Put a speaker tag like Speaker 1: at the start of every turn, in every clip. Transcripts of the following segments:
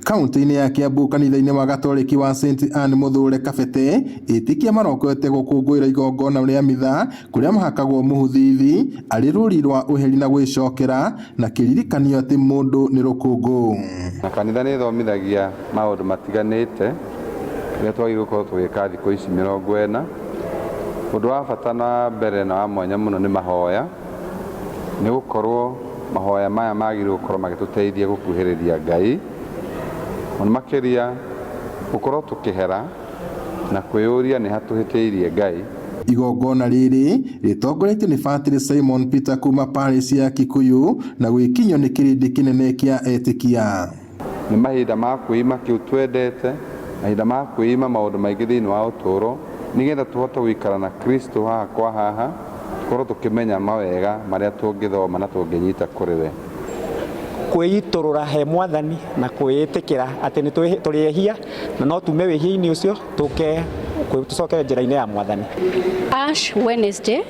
Speaker 1: Kaunti-inĩ ya Kiambu kanitha-inĩ wa Gatoreki wa St Anne Muthure Kabete, etĩkia marokete gũkũngũĩra igongona rĩa mitha kũrĩa mahakagwo mũhu thithi arĩ rũri rwa ũheri na gwĩcokera na kĩririkanio atĩ mũndũ nĩ rũkũngũ.
Speaker 2: Na kanitha nĩ ĩthomithagia maũndũ matiganĩte rĩrĩa twagĩrĩirwo gũkorwo tũgĩka thikũ ici 40. Ũndũ wa bata na mbere na wa mwanya mũno nĩ mahoya, nĩ gũkorwo mahoya maya magĩrĩirwo gũkorwo magĩtũteithia gũkuhĩrĩria Ngai, mũno makĩria gũkorwo tũkĩhera na kwĩyũria nĩ ha tũhĩtĩirie Ngai.
Speaker 1: Igongona rĩrĩ rĩtongoretio nĩ Batĩrĩ Simon Peter kuma parish ya Kikuyu na gwĩkinyio nĩ kĩrĩndĩ kĩnene kĩa etĩkia.
Speaker 2: Nĩ mahinda ma kwĩima kĩu twendete, mahinda ma kwĩima maũndũ maingĩ thĩinĩ wa ũtũũro, nĩgetha tũhote gũikara na Kristo haha kwa haha, tũkorwo tũkĩmenya mawega marĩa tũngĩthoma na tũngĩnyita kũrĩ we.
Speaker 3: Kwĩitũrũra he Mwathani na kwĩĩtĩkĩra atĩ nĩ tũrĩ ehia na no tume wĩhia-inĩ ũcio tũke tũcokere njĩra-inĩ ya Mwathani.
Speaker 4: Ash Wednesday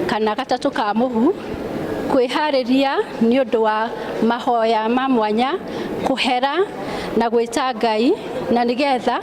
Speaker 4: kana gatatũ ka mũhu, kwĩharĩria nĩ ũndũ wa mahoya ma mwanya, kũhera na gwĩta Ngai, na nĩgetha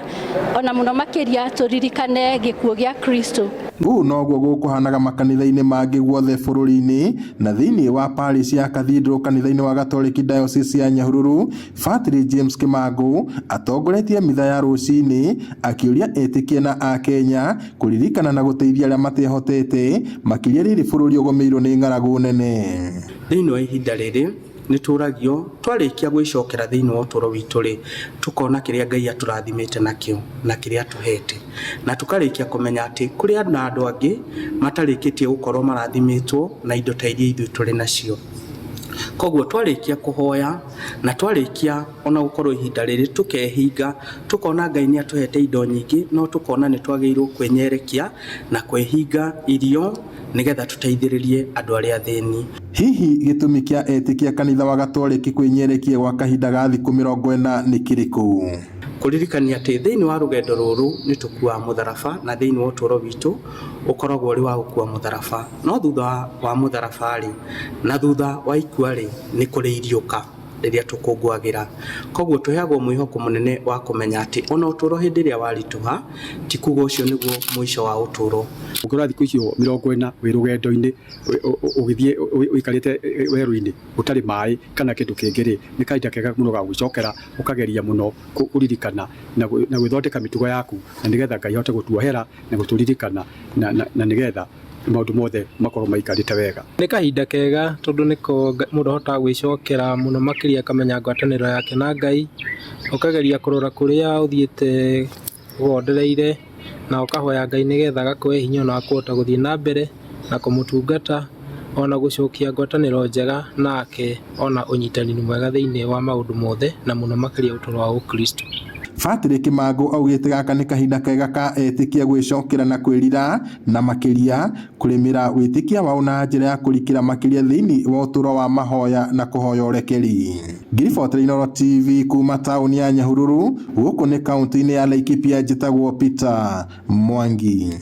Speaker 4: ona mũno makĩria tũririkane gĩkuũ gĩa Kristo.
Speaker 1: Ũũ noguo gũkũhanaga makanitha-inĩ mangĩ guothe bũrũri-inĩ na thĩinĩ wa parish ya Cathedral kanitha-inĩ wa Gatoreki Diocese ya Nyahururu. Batĩrĩ James Kĩmangũ atongoretie mitha ya rũcinĩ akĩũria etĩkia na akenya kũririkana na gũteithia arĩa matehotete, makĩria rĩrĩ bũrũri ũgũmĩirwo nĩ ng'aragu nene.
Speaker 5: Thĩinĩ wa ihinda rĩrĩ nĩ tũragio twarĩkia gwĩcokera thĩinĩ wa ũtũũro witũ rĩ, tũkona kĩrĩa Ngai atũrathimĩte nakĩo na kĩrĩa atũhete, na tũkarĩkia kũmenya atĩ kũrĩ na andũ angĩ matarĩkĩtie gũkorwo marathimĩtwo na indo ta iria ithuĩ tũrĩ nacio. Koguo twarĩkia kũhoya na twarĩkia ona gũkorwo ihinda rĩrĩ tũkehinga, tũkona Ngai nĩ atũhete indo nyingĩ, no tũkona nĩ twagĩrĩirwo kwĩnyerekia na kwĩhinga irio nĩgetha tũteithĩrĩrie andũ arĩa athĩni.
Speaker 1: Hihi gĩtũmi kĩa etĩkia kanitha wa Gatoreki kwĩnyerekia gwa kahinda ga thikũ 40 nĩ kĩrĩkũ?
Speaker 5: Kũririkania atĩ thĩinĩ wa rũgendo rũrũ nĩ tũkuaga mũtharaba, na thĩinĩ wa ũtũũro witũ ũkoragwo ũrĩ wa gũkua mũtharaba, no thutha wa mũtharaba rĩ, na thutha wa ikua rĩ, nĩ kũrĩ iriũka rĩrĩa tũkũngũagĩra. Koguo tũheagwo mwĩhoko mũnene wa kũmenya atĩ ona ũtũũro hĩndĩ ĩrĩa waritũha, ti kuga ũcio nĩguo mũico wa ũtũũro.
Speaker 6: Ũngĩrora thikũ icio 40 wĩ rũgendo-inĩ, ũgĩthiĩ ũikarĩte werũ-inĩ ũtarĩ maĩ kana kĩndũ kĩngĩ rĩ, nĩ kahinda kega mũno ga gwĩcokera, ũkageria mũno kũririkana na gwĩthondeka mĩtugo yaku, na nĩgetha Ngai ahote gũtuohera na gũtũririkana na nĩgetha maũndũ mothe makorwo maikarĩte wega.
Speaker 7: Nĩ kahinda kega tondũ nĩko mũndũ ahotaga gwĩcokera mũno makĩria, akamenya ngwatanĩro yake na Ngai, ũkageria kũrora kũrĩa ũthiĩte ũgondereire, na ũkahoya Ngai nĩgetha agakũhe hinya ona wa kũhota gũthiĩ na mbere na kũmũtungata, ona gũcokia ngwatanĩro njega nake, ona ũnyitanĩri mwega thĩinĩ wa maũndũ mothe na mũno makĩria ũtũũro wa ũkristo.
Speaker 1: Batĩrĩ Kĩmangũ augĩte gaka nĩ kahinda kega ka etĩkia gwĩcokera na kwĩrira, na makĩria kũrĩmĩra wĩtĩkia wao na njĩra ya kũrikĩra makĩria thĩinĩ wa ũtũũro wa mahoya na kũhoya ũrekeri. Ngĩribotera Inooro TV kuma taũni ya Nyahururu, gũkũ nĩ kaunti-inĩ ya Laikipia, njĩtagwo Peter Mwangi.